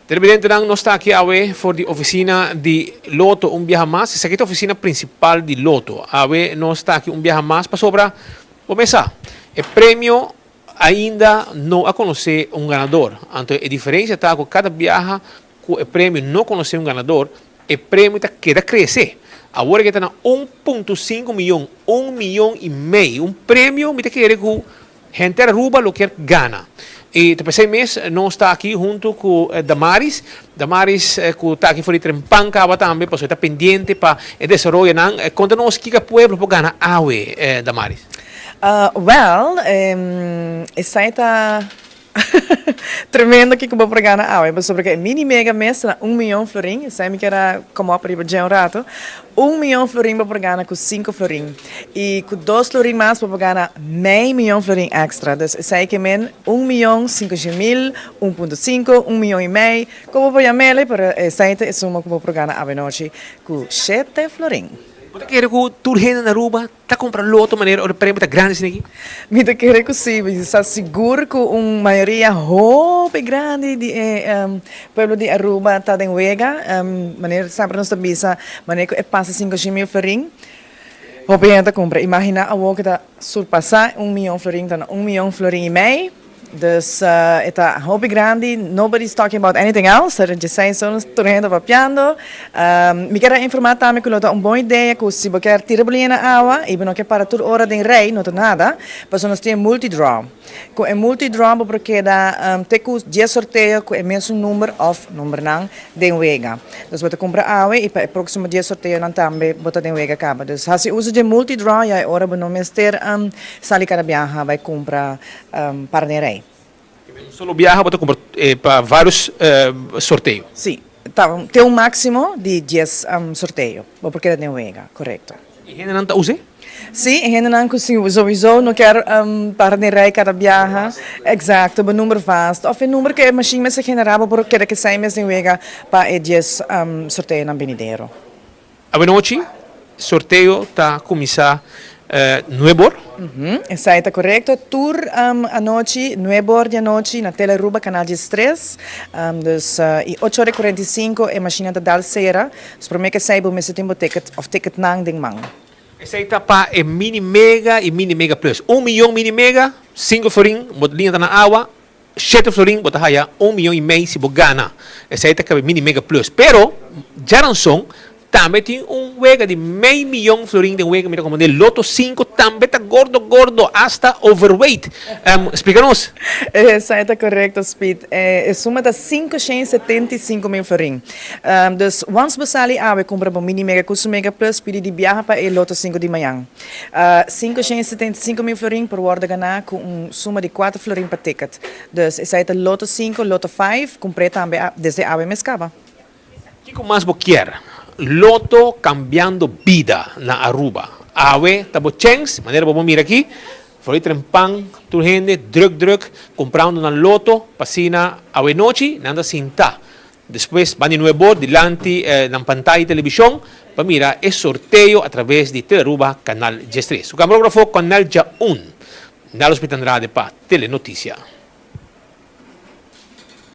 Televidentenan, nos ta aki awe for di oficina di Lotto un biaha mas. Esaki ta oficina principal di Lotto. Awe nos ta aki un biaha mas pasobra bo mesa e premio ainda no a conoce un ganador. Anto e diferencia ta cu cada biaha cu e premio no conoce un ganador, e premio ta keda crece. Awor e ta na 1.5 miyon, un miyon y mei. Un premio mi ta kere cu henter Aruba lo kier gana. Y ta pesey mes nos ta aki hunto cu Damaris. Damaris cu ta aki for di trempan caba tambe pasobra e ta pendiente pa e desaroyonan. Conta nos kico pueblo por gana awe, Damaris. Well, esai ta tremendo kico bo por gana awe, pasobra cu e mini mega mes ta na un miyon florin, esai mi kier a come up riba dje un rato. Un miyon florin bo por gana cu cinco florin y cu dos florin mas bo por gana mei miyon florin extra. Dus esai ke men un miyon cinco shen mil, un punto cinco, un miyon y mei, como bo por yam'ele, pero esai ta e suma cu bo por gana awenochi cu shete florin. Bo ta kere cu tur hende na Aruba ta compra loto manera ora e premio ta grandi asina aki? Mi ta kere cu si, mi sa sigur cu un mayoria hopi grandi di e pueblo di Aruba ta den wega. Manera semper nos ta bisa, manera cu e pasa cinco shen mil florin, hopi hende ta cumpra. Imagina awor cu ta surpasa un miyon florin, ta na un miyon florin y mei. Dus e ta hopi grandi, nobody is talking about anything else, ta djesei so tur hende ta papiando. Mi kier a informa tambe cu lo ta un bon idea cu si bo kier tira bo liña na awa y bo no kier para tur ora den rij, no ta nada, pasobra nos tin e multi-draw. Cu e multi-draw bo por keda te cu dies sorteo cu e mesun number of numbernan den wega. Dus bo ta cumpra awe y pa e proximo dies sorteonan tambe bo ta den wega caba. Dus haci uso dje multi-draw ya e ora bo no mester sali cada biaha bay cumpra para den rij. Un solo biaha bo ta cumpra pa varios sorteo? Si, te un maximo di dies sorteo bo por keda den wega, corecto. Y hendenan ta us'e? Si, e hendenan cu si souiso no kier para den rij cada biaha, exacto, bo number vast of e number cu e machine mester genera bo por keda kesai mes den wega pa e dies sorteonan benidero. Awenochi sorteo ta cuminsa nuebor. Esai ta corecto. Tur anochi nuebor di anochi na Telearuba canal 13. Dus y ocho ora y 45 e machine ta dal cera. Dus prome cu esai bo mester tin bo ticket of ticketnan den man. Esai ta pa e mini mega y mini mega plus. Un miyon mini mega, cinco florin, bo liña ta na awa, Shete florin bo ta haya un miyon y mei si bo gana. Esei ta cabe mini mega plus. Pero djaranson tambe tin un wega di mei miyon florin den wega mi ta comprende loto cinco tambe ta gordo gordo hasta overweight. Splica nos. Esei ta corecto Speed. E suma ta 575.000 florin. Dus once bo sali awe cumpra bo mini mega cu su mega plus pidi di biaha pa e loto cinco di mañan. 575.000 florin por wordo gana cu un suma di cuatro florin pa ticket. Dus esai ta Lotto cinco, Lotto five, cumpr'e tambe desde awe mes caba. Kico mas bo kier? Lotto cambiando bida na Aruba. Awe ta bo chens, manera bo por mira aki, for di trempan tur hende druk druk cumprando nan Lotto pa asina awe nochi nan ta sinta. Despues ban di nuebo dilanti nan pantaya di televishon pa mira e sorteo a traves di Telearuba Canal 13. Su camarógrafo Cornel Jaun, Nellos Piet Andrade pa Telenoticia.